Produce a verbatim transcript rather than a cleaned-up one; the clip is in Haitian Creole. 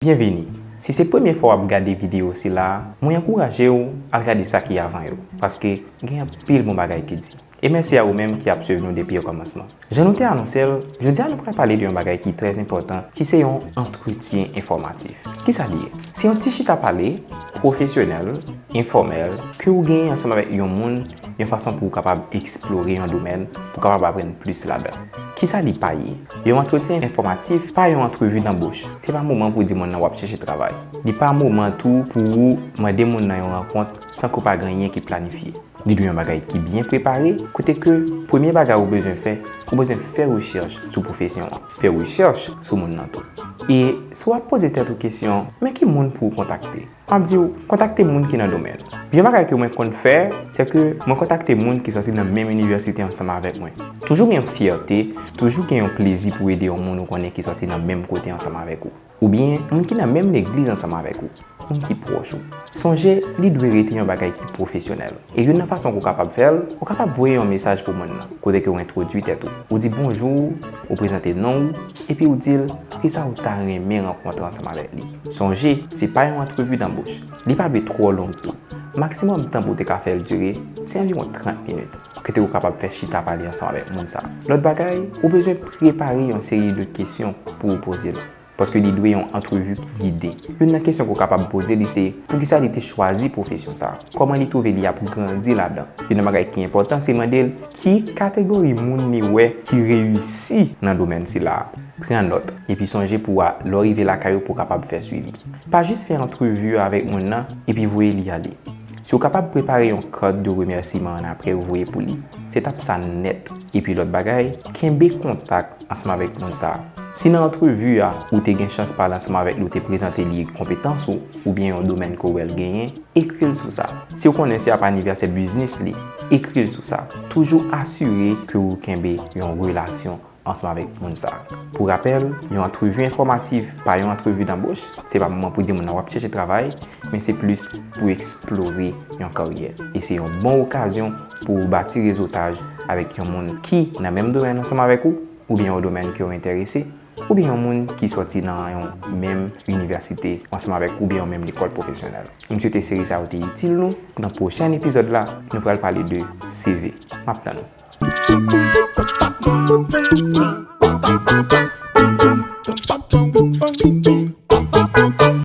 Byenvini! Si se premye fwa w ap gade videyo sila a, mwen ankouraje w al gade sa ki avan yo, paske gen anpil bon bagay ki di. E mèsi a ou menm ki ap swiv nou depi o kòmansman. Jan nou te anonse l, jodi a nou pral pale de yon bagay ki trè enpòtan, ki se yon antretyen enfòmatif. Kisa li ye? Se yon ti chita pale pwofesyonèl, enfòmèl, ke ou genyen ansanm avèk yon moun, yon fason pou w kapab eksplore yon domèn, pou w kapab aprann plis ladan. Kisa li pa ye? Yon antretyen enfòmatif pa yon antrevi danboch. Se pa moman pou di moun nan w ap chèche travay. Li pa moman tou pou ou mande moun nan yon rankont san ke w pa gen anyen ki planifye. Li dwe yon bagay ki byen prepare, kote ke premye bagay ou bezwen fè, ou bezwen fè rechèch sou pwofesyon an. Fè rechèch sou moun nan tou. E si w ap poze tèt ou kesyon, men ki moun pou w kontakte? M ap di w, kontakte moun ki nan domèn ou. Yon bagay ke mwen konn fè, se ke mwen kontakte moun ki sòti nan menm inivèsite ansanm avèk mwen. Toujou gen yon fyète, toujou gen yon plezi pou ede yon moun ou konnen ki sòti nan menm kote ansanm avèk ou. Oubyen moun ki nan menm legliz ansanm avèk ou, moun ki pwòch ou. Sonje, li dwe rete yon bagay ki pwofesyonèl. E youn nan fason ke w kapab fè l, ou kapab voye yon mesaj pou moun nan, kote ke w entwodui tèt ou. Ou di bonjou, ou prezante non w, epi ou di l kisa ou ta renmen rankontre ansanm avèk li. Sonje, se pa yon antrevi danboch. Li pa dwe twò long tou. Maksimòm tan pou w te ka fè l dire, se anviwon trant minit. Kote ou kapab fè chita pale ansanm avèk moun sa. Lòt bagay, ou bezwen prepare yon seri de kesyon pou w poze l. Paske li dwe yon antrevi gide. Youn nan kesyon ke w kapab poze li se, poukisa li te chwazi pwofesyon sa? Kòman li twouve li ap grandi ladan? Youn nan bagay ki enpòtan se mande l ki kategori moun li wè ki reyisi nan domèn sila a. Pran nòt, epi sonje pou w a, lè w rive lakay ou pou w kapab fè swivi. Pa jis fè antrevi a avèk moun nan, epi voye li ale. Si w kapab prepare yon kat de remèsiman annapre ou voye pou li, se t ap sa nèt. Epi lòt bagay, kenbe kontak ansanm avèk moun sa a. Si nan antrevi a, ou te gen chans pale ansanm avèk li, ou te prezante li konpetans ou, oubyen yon domèn ke w wè l genyen, ekri l sou sa. Si w konnen se ap anivèsè biznis li, ekri l sou sa. Toujou asire ke ou kenbe yon relasyon ansanm avèk moun sa a. Pou rapèl, yon antrevi enfòmatif pa yon antrevi danboch, se pa moman pou di moun nan w ap chèche travay, men se plis pou eksplore yon karyè. E se yon bon okazyon pou w bati rezotaj avèk yon moun ki nan menm domèn ansanm avèk ou, oubyen yon domèn ke w enterese, oubyen yon moun ki sòti nan yon menm inivèsite ansanm avèk ou, oubyen yon menm lekòl pwofesyonèl. M swete seri sa yo te itil nou. Nan pwochèn epizòd la, nou pral pale de C V. M ap tann ou.